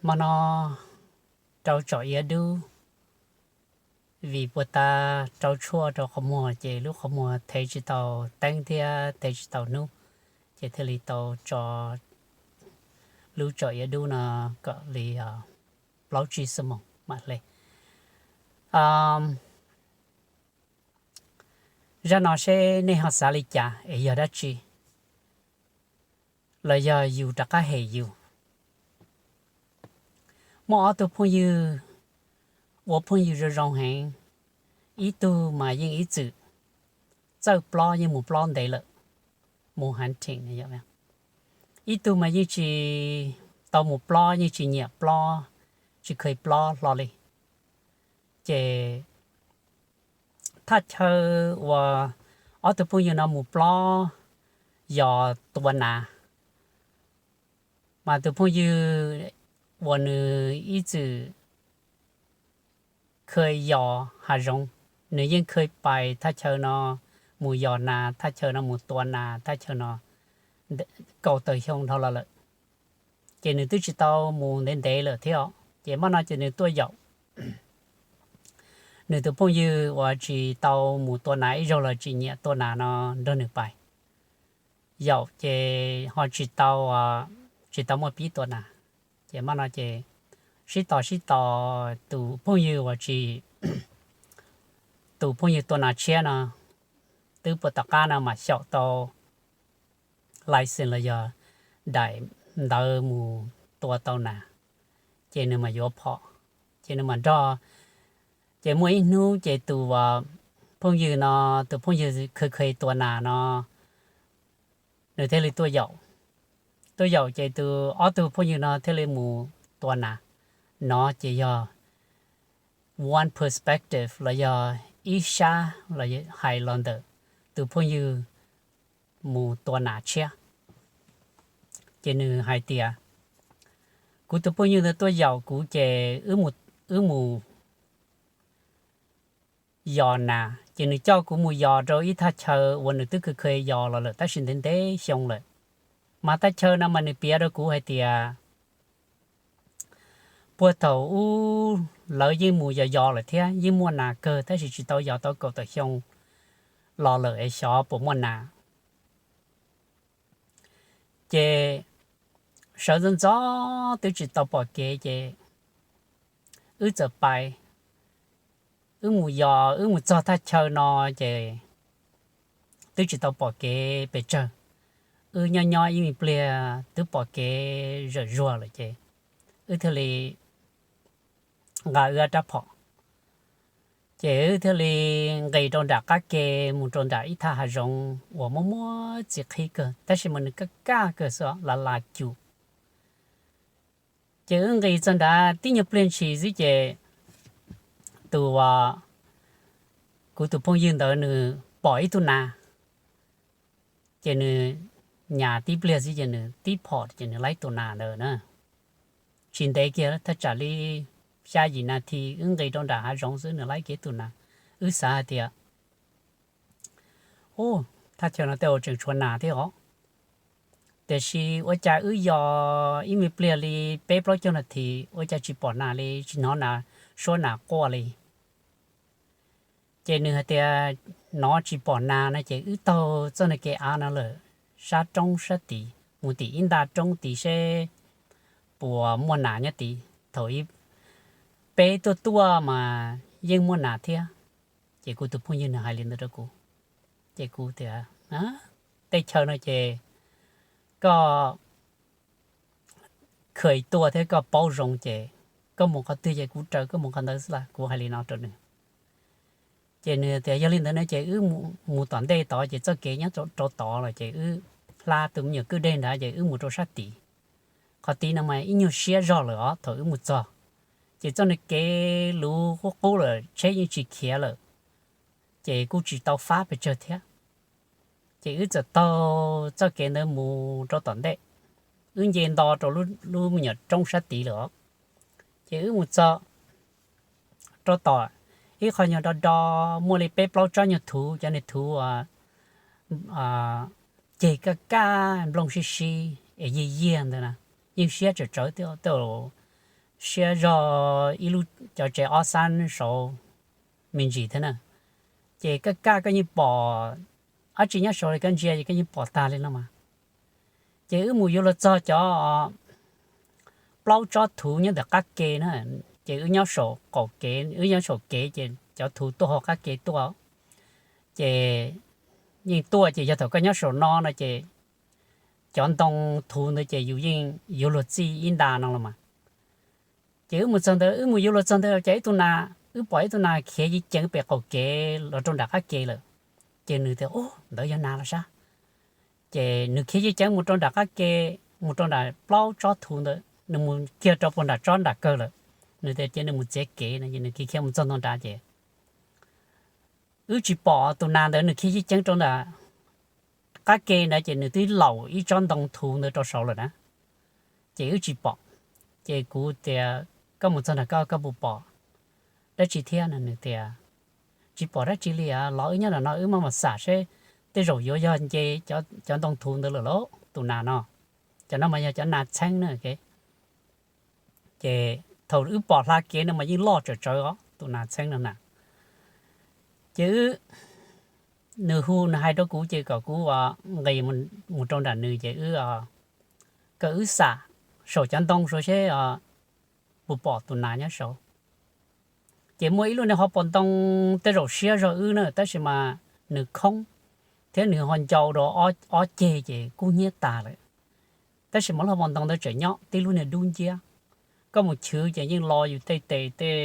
Hmo no rau tsom iav dub, vim puag ta rau tshuaj rau qhov muag ces lub qhov muag thev tsis tau teeb thiab thev tsis tau hnub, ces thiaj li tau tso lub tsom iav dub no kom li plaub tsib xuab moos mam hle. Zaj no seb nej ho xav li cas es yog dab tsi, los yog yus rov qab hem yus. Muaj ob tug phooj ywg ua phooj ywg zoo zoo heev, ib tug mas yeej ib txwm txawj plob, yeej mus plob ntev lawm, mus hunting. Ib tug mas yeej tsis tau mus plob, yeej tsis nyiam plob, tsis kheev plob hlo li. Ces thaj chaw uas ob tug phooj ywg no mus plob yos tua nas, mas tus phooj ywg uas nws ib txwm kheev yos hav zoov, nws yeej kheev pais thaj chaw no mus yos nas, thaj chaw no mus tua nas, thaj chaw no kaum tawm xyoo dhau los lawm. Ces nws twb tsis tau mus ntev ntev lawm thiab os, ces hmo no ces nws tuaj yaum nws tus phooj ywg uas tsis tau mus tua nas ib zaug los tsis nyiam tua nas no nrog nws pais. Yaum ces ho tsis tau, tsis tau muaj pib tua nas. Ces hmo no ces sib tos sib tos tus phooj ywg uas tsis, tus phooj ywg tua nas tshiab no twb puag tom qab no mas xyaum tau license los yog daim ntawv mus tua tau nas, ces nws mas yuav phom, ces nws mas nrog. Ces muaj ib hnub ces tus phooj ywg no, tus phooj ywg kheev kheev tua nas no, nws thiaj li tuaj yaum. Tuaj yaum ces tus ob tug phooj ywg no thiaj li mus tua nas. No ces yog one perspective los yog ib sab los hais los ntawm tus phooj ywg mus tua nas tshiab. Ces nws hais tias, kuv tus phooj ywg ntawd tuaj yaum kuv ces wb mus yos nas, ces nws coj kuv mus yos rau ib thaj chaw uas nws twb kheev kheev yos los lawm tab sis ntev ntev xyoo lawm. Mas thaj chaw no mas nws piav rau kuv hais tias puag thaum ub lawv yeej mus yos yos lawm thiab yeej muaj nas kawg tab sis tsis tau yos tau kaum tawm xyoo los lawm es xyov puas muaj nas. Ces sawv ntxov ntxov twb tsis tau pom kev ces wb txawm pais, wb mus yos, wb mus txog thaj chaw no ces twb tsis tau pom kev pes tsawg. Wb nyob nyob ib me pliag twb pom kev zawm zuag lawm ces wb thiaj li nqa wb rab phom, ces wb thiaj li nqis rau nram qab ke mus rau nram ib thaj hav zoov uas muaj muaj txiv qhib kawg tab sis mas nws kaj kaj kawg xwb, lav las cum. Ces wb nqis txog nrad tib nyuag pliag ntshis xwb ces tus, kuv tus phooj ywg ntawd nws pom ib tug nas, ces nws nyas tib pliag xwb ces nws tib phom ces nws laib tus nas ntawd na. Tsis ntev kiag thaj tsam li xya yim nas this wb nqis rau nram hav zoov xwb nws laib kiag tus nas. Wb xav hais tias, u, thaj chaw no tej zaum tseem tshuav nas thiab os. Tiam sis ua cas wb yos ib me pliag li peb plaub caug nas this ua cas tsis pom nas li, tsis hnov nas, suab nas quaj li. Ces nws hais tias, nov tsis pom nas no ces wb taug txoj niag kev av no lawm sab roob sab tid mus tim ib nta roob tid seb puas muaj nas nyob tid. Thaum ub peb tuaj tuaj mas yeej muaj nas thiab. Ces kuv tus phooj ywg nws hais li ntawd rau kuv, ces kuv tias, tej chaw no ces koj kheev tuaj thiab koj paub zoo ces koj mus qhov twg ces kuv raws koj mus qhov ntawd xwb las, kuv hais li no rau nws. Ces nws tias yog li ntawd no ces wb mus tom ntej tod ces txoj kev nyob rau tod los ces wb hla tus me nyuam kwj deg nrad ces wb mus rau sab tid. Qhov tid no mas ib nyuag siab zog lawm os thaum wb mus txog, ces txoj niag kev luv qub qub lawm tsheb yeej tsis khiav lawm, ces kuj tsis tau fab pes tsawg thiab. Ces wb txawm taug txoj kev ntawd mus rau tom ntej, wb nce nto rau lub me nyuam roob sab tid lawm os. Ces wb mus txog rau tom ib qho nyuag do do, muaj li peb plaub tsob nyuag thuv, cov niag thuv ceg kaj kaj nplooj sib sib es yiag yiag ntawd na, yeej siab tsawm tsawv tej zaum siab zog ib lub cov tsev ob xab saud me ntsis thiab na. Ces kaj kaj koj yeej pom, dab tsi nyob saud li koj ntsia ces koj yeej pom tag li no mas. Ces wb mus yuav luag txog cov plaub tsob thuv nyob ntawm qab ke na, ces wb nyob saum qaum kev, wb nyob saum kev ces cov thuv tuaj hauv qab ke tuaj. Ces yeej tuaj ces yog thaum koj nyob saum no no ces cov ntoo thuv ntawd ces yus yeej yuav luag txij ib nta no los mas. Ces wb mus txog ntawd, wb mus yuav luag txog ntawd ces ib tug nas, wb pom ib tug nas khiav ceev ceev pem qaum kev los rau nram qab ke lawm. Ces nws tias, Ub, ntawd yog nas los sab. Ces nws khiav ceev ceev mus rau nram qab ke, mus rau nram plaub tsob thuv ntawd, nws mus kiag rau puag nram tsob nram kawg lawm. Nws tias ces nws mus txiav kev no ces nws khiav khiav mus txog ntua nrad ces wb tsis pom tus nas ntawd, nws khiav ceev ceev rau nram qab ke ntawd ces nws twb laum ib tsob ntoo thuv ntawd rau saud lawm na. Ces wb tsis pom. Ces kuv tias, Koj mus txog nram koj, koj puas pom dab tsi thiab no? Nws tias, Tsis pom dab tsi li os, los wb nyob nram no wb mam mus xam seb, tej zaum yuav yog nce cov ntoo thuv ntawd lawm lauj tus nas no. Cov no mas yog cov nas txheeb na. Ces thaum wb pom hla kev no mas yeej loj tsawv tsawv os tus nas txheeb no na. Ces wb, nws hu nws hais rau kuv ces kom kuv nqis mus rau nram nws ces wb, kom wb xam saum cov ntoo saud seb puas pom tus nas nyob saud. Ces muaj ib lub niag hauv paus ntoo tej zaum siab zog wb na tab sis mas nws khoob thiab nws ho ncau rau ob ceg ces kub hnyiab tas lawm. Tab sis mas lub hauv paus ntoo ntawd tseem nyob tib lub niag dub nciab, koj mus chwv ces yeej lo yus tej tes tej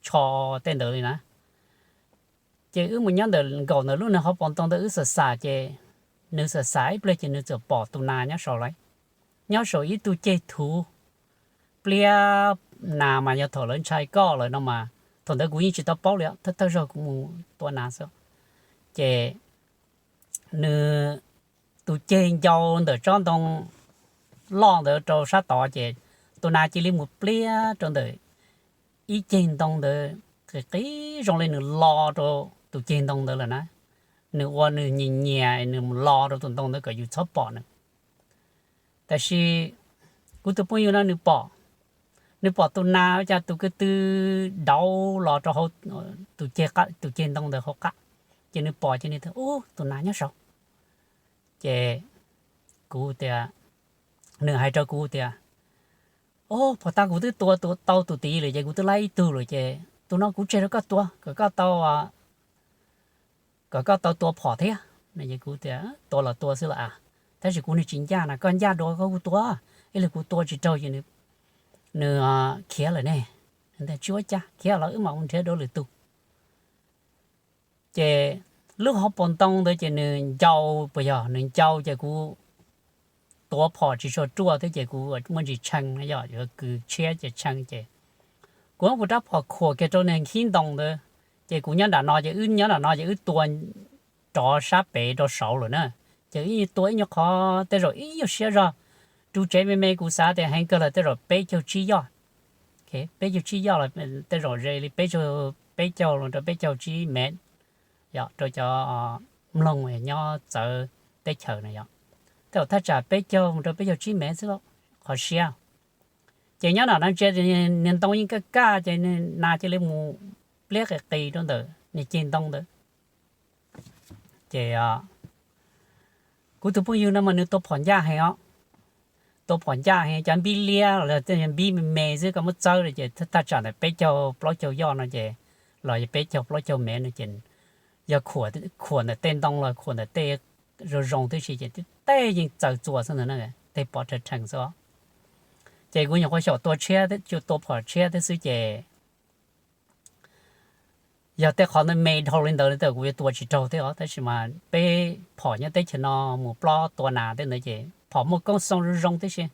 tsho tej ntawd li na. Ces wb mus nyob ntawm nkaum ntawm lub niag hauv paus ntoo ntawd wb xam xam ces nws xam xam ib pliag ces nws txawm pom tus nas nyob saud lawm, nyob saum ib tug ceg thuv pliab. Nas mas yog thaum lawv ntshai koj lawm no mas, thaum ntawd kuv yeej tsis tau paub li, thawj thawj zaug kuv mus tua nas xwb. Ces nws, tus ceg ncau ntawm tsob ntoo loj ntawd rau sab tod ces tus nas cia li mus pliab rau ntawm ib ceg ntoo ntawd qis qis zoo li nws lo rau tus ceg ntoo ntawd lawm na. Nws ua nws nyias nyias nws mus lo rau tus ntoo ntawd kom yus txhob pom nws. Tab sis kuv tus phooj ywg no nws pom, nws pom tus nas ua cas tus ko tw dauv los rau hauv tus ceg ntoo ntawd hauv qab. Ces nws pom ces nws tias, Ub, tus nas nyob saud. Ces kuv tias, nws hais rau kuv tias, Ub, pom tag kuv twb tua tau tus tid lawm ces kuv twb laib ib tug lawm ces tus no kuv tseg rau koj tua kom koj tau kom koj tau tua phom thiab. Kuv tias, Tua los tua xwb los a, tab sis kuv niag tsis ncaj na, koj ncaj dua koj kuj tua, ib leeg kuv tua tsis raug ces nws khiav lawm ne. Tsis ua cas, khiav los wb mam mus nrhiav dua lwm tus. Ces lub hauv paus ntoo ntawd ces nws ncau, puas yog nws ncau ces kuv tuav phom tsis tshua ruaj thiab ces kuv muaj ntsis tshee, yog yuav kws tshiab ces tshee ces kuv muab kuv rab phom khuam kiag rau niag khib ntoo ntawd. Ces kuv nyob nram no ces wb nyob nram no ces wb tua rov sab pem rau saud lawm na. Ces wb tua ib nyuag qhov tej zaum ib nyuag siab zog, ru tsev me me kuv xav tias heev kawg los tej zaum peb caug tsib yoj. Peb caug tsib yoj los tej zaum ze li peb caug, peb caug los rau peb caug tsib mev, yog rau cov mloog nyob txawv teb chaws na yog. Tej zaum thaj tsam peb caug mus rau peb caug tsib mev xwb qhov siab. Ces nyob nram no ntsia niag ntoo yeej kaj kaj ces nas cia li mus pliab qis qis rau ntawm niag ceg ntoo ntawd. Ces kuv tus phooj ywg no mas nws tua phom ncaj heev os, tua phom ncaj heev, cov npib liab los tej npib me me xwb koj muab txawb li ces thaj tsam ntawm peb caug plaub caug yoj no ces, los yog peb caug plaub caug mev no ces yog khuam ntawm tej ntoo los khuam ntawm tej zoo zoo tib si ces tej yeej txaws txuas xwb ntawd na, tej pov rhawv rhees xwb. Ces kuv nyuam qhuav xyaum tua tshiab, tua phom tshiab thiab xwb ces yog tej qhov ntawd me dhau li ntawd li ntawd kuv yuav tua tsis raug thiab os, tab sis mas peb phom nyob teb chaws no mus plob tua nas tej ntawd ces phom muaj koob xoo zoo zoo tib si.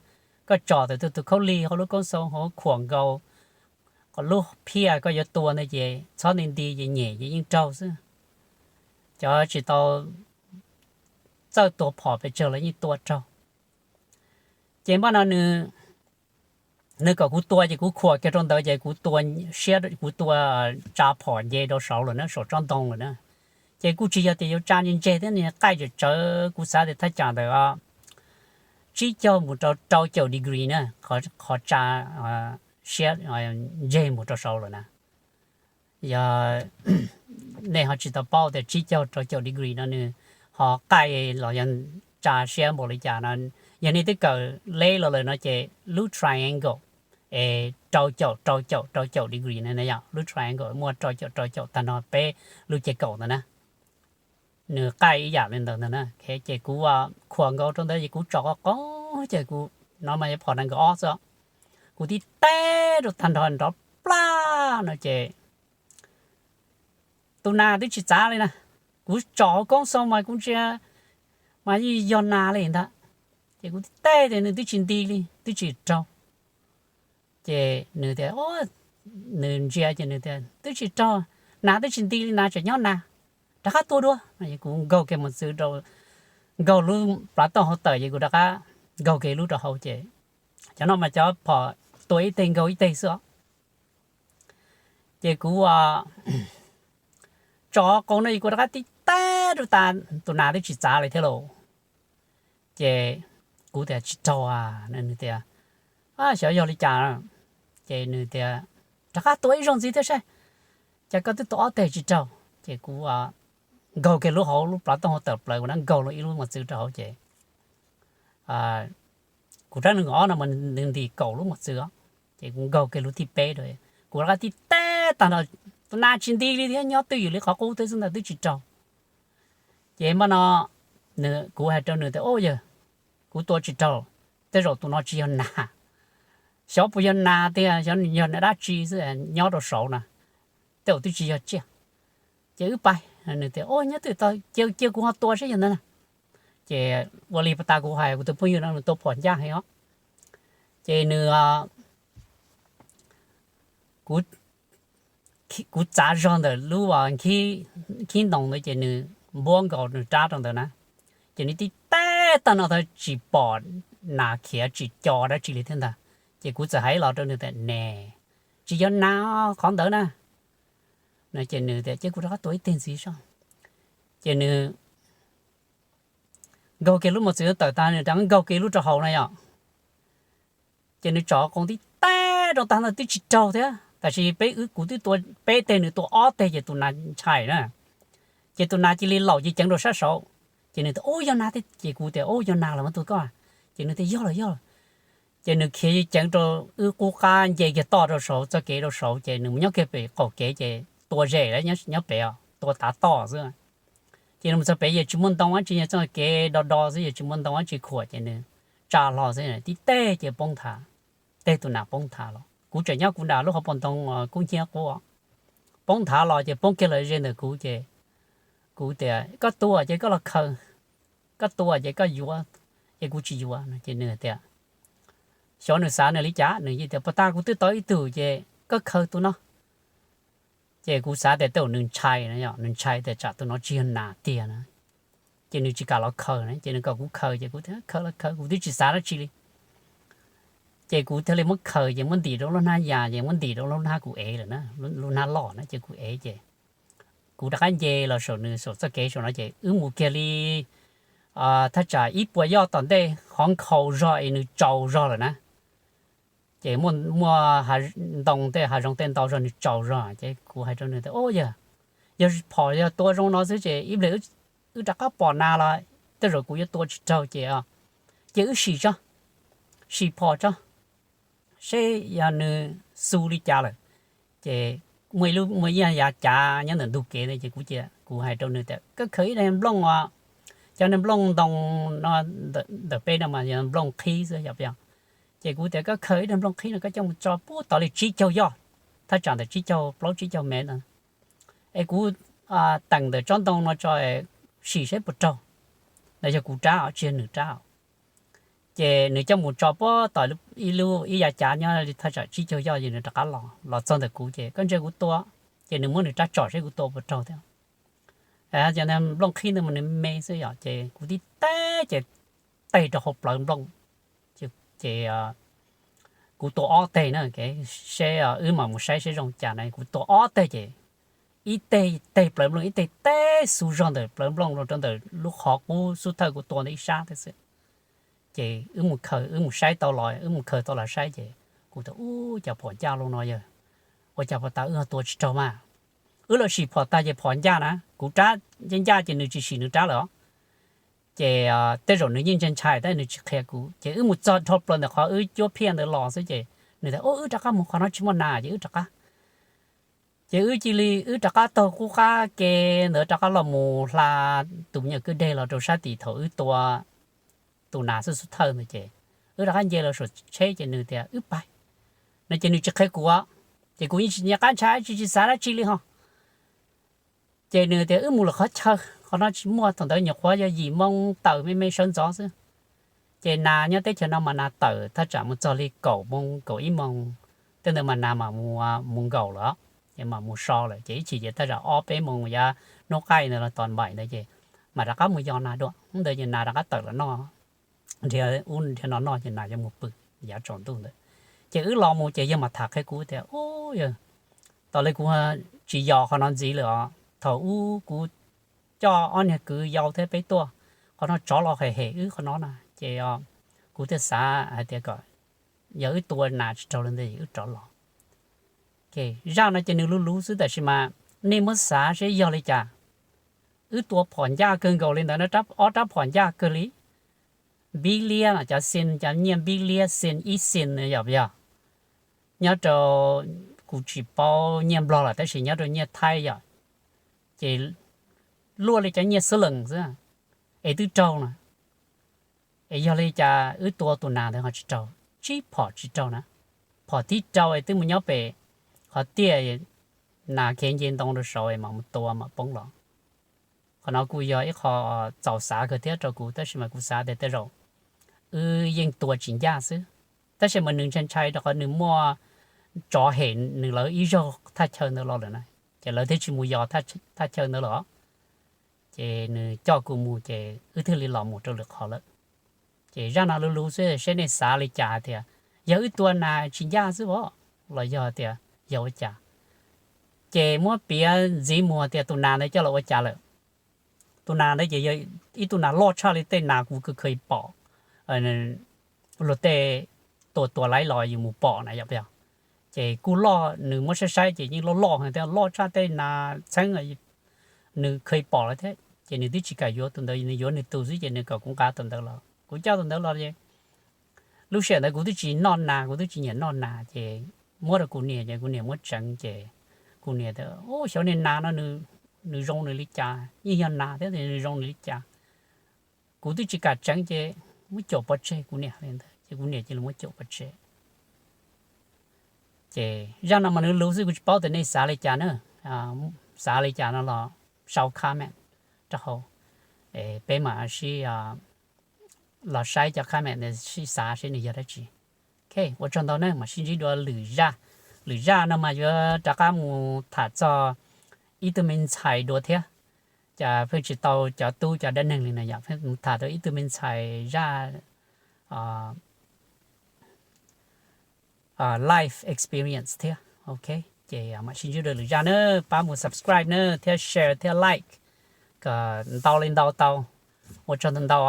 Koj tsom tawm tus khaub lig hauv lub koob xoo hauv khuam nkaus, lub phiaj koj yuav tua ntawd ces txhob nti nti ces nyem ces yeej raug xwb. Cov tsis tau txawj tua phom pes tsawg los yeej tua raug. Ces npaj no nws kom kuv tua ces kuv khuam kiag rau ntawd ces kuv tua siab, kuv tua tsa phom nce rau saud lawm na, saum tsob ntoo lawm na. Ces kuj tsis yog tias yuav tsa ntseg ntseg thiab, nws qaij tsawv tsawv, kuv xav tias thaj tsam ntawm tsib caug mus rau rau caum degree na, qhov tsa, siab ntseg mus rau saud lawm na. Yog nej ho tsis tau paub tias tsib caug rau caum degree no nws ho qaij los yog tsa siab npaum li cas no, yog nej twb kawm leb los lawm no ces lub triangle es rau caum rau caum rau caum degree no yog lub triangle muaj rau caum rau caum tag nrho peb lub ceg kaum ntawd na. Nws qaij ib yam li ntawd ntag na. Ces kuv khuam nkaus rau ntawd es kuv tsom qo qo, ces kuv, no mas yog phom nees nkaum ob xwb, kuv tib teb rau tag nrho nrov plab no ces tus nas twb tsis txav li na. Kuv tsom hauv koob xoo mas kuv ntsia mas yeej yog nas li ntag. Ces kuv tib teb tias nws twb tsis nti li, twb tsis raug. Ces nws tias, nws ntsia ces nws tias twb tsis raug, nas twb tsis nti li, nas tseem nyob na, rov qab tua dua. Kuv nkaug kiag mos txwv rau, nkaug lub plav tooj hauv tawm ces kuv rov qab nkaug kiag lub rau hauv ces cov no mas cov phom tua ib teg nkaug ib teg xwb os. Ces kuv tsom qo no es kuv rov qab tib teb rau tas, tus nas twb tsis txav li thiab lauj. Ces kuv tias tsis raug a, nws tias xyov yog li cas. Ces nws tias rov qab tua ib zaug ntxiv thiab saib, cas koj twb tua ob teg tsis raug. Ces kuv nkaug kiag lub hauv lub plav tooj hauv tawm plaws, kuv rov nkaug lub ib lub mos txwv rau hauv ces kuv rab nees nkaum ob no mas nws ntim kaum lub mos txwv os. Ces kuv nkaug kiag lub thib peb rau, kuv rov qab tib teb tag nrho, tus nas tsis nti li thiab, nyob twj ywm li qhov qub thiab xwb ntag, twb tsis raug. Ces npaj no kuv hais rau nws tias, Au yawg, kuv tua tsis raug, tej zaum tus no tsis yog nas, xyov puas yog nas tiag, xyov yog nas dab tsi xwb nyob rau saud na, tej zaum twb tsis yog tsiaj. Ces wb pais, nws tias, Au, nyob twj ywm, cia kuv ho tua saib yog ntawd na. Ces ua li pas tas kuv hais, kuv tus phooj ywg no nws tua phom ncaj heev os. Ces nws, kuv txav zog ntawm lub khib ntoo ntawd ces nws npuab nkaus nws rab rau ntawd na. Ces nws tib teb tag no tsis pom nas khiav tsis co dab tsi li thiab ntag. Ces kuv txawm hais los rau nws tias, Ne, tsis yog nas qhov ntawd na. Ces nws tias, Ces kuv rov qab tua ib teg ntxiv saib. Ces nws nkaug kiag lub mos txwv tawm tag, nws rov nkaug kiag lub rau hauv na yom. Ces nws tsom qo tib teb rau tag ntawd twb tsis raug thiab, tab sis peb, kuv twb tua peb teg nws tua ob teg ces tus nas ntshai na. Ces tus nas cia li laum ceev ceev rau sab saud. Ces nws tias, Ub, yog nas thiab. Ces kuv tias, Ub, yog nas los mas tus koj. Ces nws tias, Yog los yog. Ces nws khiav ceev rau wb qub qab nce kiag toj rau saud, txoj kev rau saud, ces nws mus nyob kiag pem qaum kev ces tua zem lawm, nyob pem os, tua tav toj xwb. Ces nws mus txog pem yog tsis muaj ntoo dab tsi, nyob txoj kev do do xwb, yog tsis muaj ntoo dab tsi khuam, ces nws tsa hlo xwb, tib teg ces poob thav, teg tus nas poob thav los. Kuv tseem nyob kuv nram lub hauv paus ntoo kub hnyiab qub, poob thav los ces poob kiag lawm ze ntawm kuv ces kuv tias, Koj tua ces koj los khaws, koj tua ces koj yuav, ces kuv tsis yuav no. Ces nws tias, xyov nws xav nws li cas, nws tias, Pas tas kuv twb tau ib tug ces koj khaws tus no. Ces kuv xav tias tej zaum nws ntshai no, nws ntshai tias tsam tus no tsis yog nas tiag na, ces nws tsis kam los khaws na, ces nws kom kuv khaws, ces kuv tias, Khaws los khaws, kuv twb tsis xav dab tsi li. Ces kuv thiaj li muab khaws, ces muab ntim rau lub hnab yas, ces muab ntim rau lub hnab kuv ev lawm na, lub hnab loj na, ces kuv ev ces kuv rov qab nce los saum nws saum txoj kev saum no ces wb mus kiag li thaj tsam ib puas yoj tom ntej, qhov nkhaus zog es nws tsaus zog lawm na. Ces muaj ntoo tej hav zoov tej ntau zog nws tsaus zog, ces kuv hais rau nws tias, Ub yawg, yog phom yog tua zoo no xwb ces ib pliag wb rov qab pom nas los tej zaum kuv yuav tua tsis raug ces, ces wb sim tso, sim phom tso seb yog nws xu li cas lawm. Ces muaj ib lub, muaj ib yav cav nyob ntawm ntug kev ntawd ces kuv, kuv hais rau nws tias, Koj khaws ib daim nplooj os, cov niag nplooj ntoo no ntawm peb no mas yog nplooj qhib xwb yog. Ces kuv tias, Koj khaws ib daim nplooj qhib no koj coj mus tso puag tod li tsib caug yoj, thaj tsam ntawm tsib caug plaub tsib caug mev ntawd, es kuv teem ntawm tsob ntoo no tso, sim saib puas raug. No yog kuv rab os, tsis yog nws rab. Ces nws coj mus tso puag tom ib lub, ib yav cav nyob li thaj tsam tsib caug yoj, ces nws rov qab los, los txog ntawm kuv ces, Koj ntsia kuv tua. Ces nws muab nws rab tsom seb kuv tua puas raug thiab. Ces nplooj qhib ntawd mas nws me xwb yom, ces kuv tib teg ces teg rau hauv plawv nplooj. Ces kuv tua ob teg na, seb wb mam mus saib seb zoo cas na, kuv tua ob teg ces ib teg teg plawv nplooj, ib teg teb xu zog ntawm plawv nplooj los rau ntawm lub qhov qub xub thawj kuv tua ntawd ib sab thiab xwb. Ces wb mus khaws, wb mus saib tau los, wb mus khaws tau los saib ces kuv Kuv tias, Ub, cas phom ncaj li no yog, ua cas puas tas wb ho tua tsis raug mas? Wb los sim phom tag ces phom ncaj na, kuv rab ncaj ncaj ces nws tsis sim nws rab lawm os. Ces tej zaum nws yeej ntshai ntshai tab sis nws tsis qhia kuv. Ces wb mus txog dhau plaws ntawm qhov wb cuab phiaj ntawd los xwb ces nws tias, Ub, wb rov qab mus qhov no tsis muaj nas, ces wb rov qab. Ces wb cia li wb rov qab taug qub qab ke ntawd rov qab los mus hla tus me nyuam kwj deg los rau sab tim thaum wb tua tus nas xub xub thawj ntawd ces wb rov qab nce los saum tsheb ces nws tias, Wb pais no ces nws tsis qhia kuv. Ces kuv yeej tsis nco qab ntshai tsis tsis xav dab tsi li ho. Ces nws tias, Wb mus lawm qhov chaw, qhov no tsis muaj. Thaum ntawd nyuam qhuav yog yim moo tawm me me sawv ntxov xwb. Ces nas nyob teb chaws no mas nas tawm thaj tsam mus txog li kaum moo kaum ib moo, tej ntawd mas nas mam mus nkaum lawm, ces mam mus so lawm. Ces ib chim ces thaj tsam ob peb moo yav hnub qaij ntawd los tos npaim ntawd ces mam rov qab mus yos nas dua ntawd ces nas rov qab tawm los noj, nrhiav ub nrhiav no noj ces nas yuav mus pw yav tsaus ntuj ntawd. Ces wb los mus ces yawg mam tham qhia kuv tias, Ub, yog tas li kuv tsis yos qhov no ntxiv lawm os. Thaum ub kuv coj ob niag kwv yau thiab peb tuaj, qhov no tsov los hem hem wb qhov no na. Ces kuv thiaj xav hais tias kom yog wb tua nas tsis raug li ntawd wb rov los. Zaj no ces nws luv luv xwb tab sis mas nej muab xav seb yog li cas. Wb tua phom ncaj kawg nkaus li ntawd, ob rab phom ncaj kawg li, npib liab, cov xi, cov nyiaj npib liab xi ib xi yom yog, nyob rau, kuv tsis paub nyiaj nplog lawm tab sis nyob rau nyiaj thaib yom, ces luaj li cov nyiaj xwb lees xwb, es twb raug na. Es yog li cas wb tua tus nas ntawd ho tsis raug, tsib phom tsis raug na. Phom thib rau es twb mus nyob pem qhov tiaj, nas khiav nce ntoo rau saud es mam mus tua mam poob los. Qhov no kuj yog ib qho txaus xav kawg thiab rau kuv tab sis mas kuv xav tias tej zaum wb yeej tua tsis ncaj xwb. Tab sis mas nws ntshai ntshai rau qhov nws muaj tsov hem nws lawv ib zaug thaj chaw ntawd los lawm na, ces lawv thiaj tsis mus yos thaj chaw ntawd lawm. Ces nws coj kuv mus ces wb thiaj li los mus rau lwm qhov lawm. Ces zaj no luv luv xwb seb nej xav li cas hais tias yog wb tua nas tsis ncaj xwb os los yog tias yog ua cas. Ces muab piav ntxiv mus tias tus nas ntawd coj los ua cas lawm. Tus nas ntawd ces yog ib tug nas loj tshaj li tej nas kuv khaws pom, luag tej tua tua laib los yus mus pom na yom. Ces kuj loj, nws muab saib saib ces yeej loj loj heev thiab, loj tshaj tej nas txheeb nws khaws pom lawm thiab. Ces nws twb tsis kam yuav tus ntawd, nws yuav nws tus xwb ces nws kom kuv nqa tus ntawd los, kuv coj tus ntawd los es lub sij hawm ntawd kuv twb tsis noj nas, kuv twb tsis nyiam noj nas ces muab rau kuv niam ces kuv niam muab tseev ces kuv niam tias, Ub, xyov niag nas no nws zoo nws li cas, yeej yog nas thiab nws zoo nws li cas. Kuv twb tsis kam tseev ces muab caum pov tseg kuv niam li ntawd ces kuv niam cia li muab caum pov tseg. Ces zaj no mas nws luv xwb, kuv tsis paub tias nej xav li cas na. Xav li cas no los sau comment rau hauv, peb mam sib los saib cov comment ntawd sib xav seb nws yog dab tsi. Ok, ua tsaug ntau na, mam sib ntsib dua lwm zaj. Lwm zaj no mas yuav rov qab mus tham txog ib tug me ntxhais dua thiab. Cas pheej tsis tau cov tub cov dab neeg li no yom, pheej mus tham rau ib tug me ntxhais zaj life experience thiab. Ok, ces mam sib ntsib dua lwm zaj na, pab mus subscribe na thiab share thiab like kom ntau li ntau tau. Ua tsaug ntau ntau.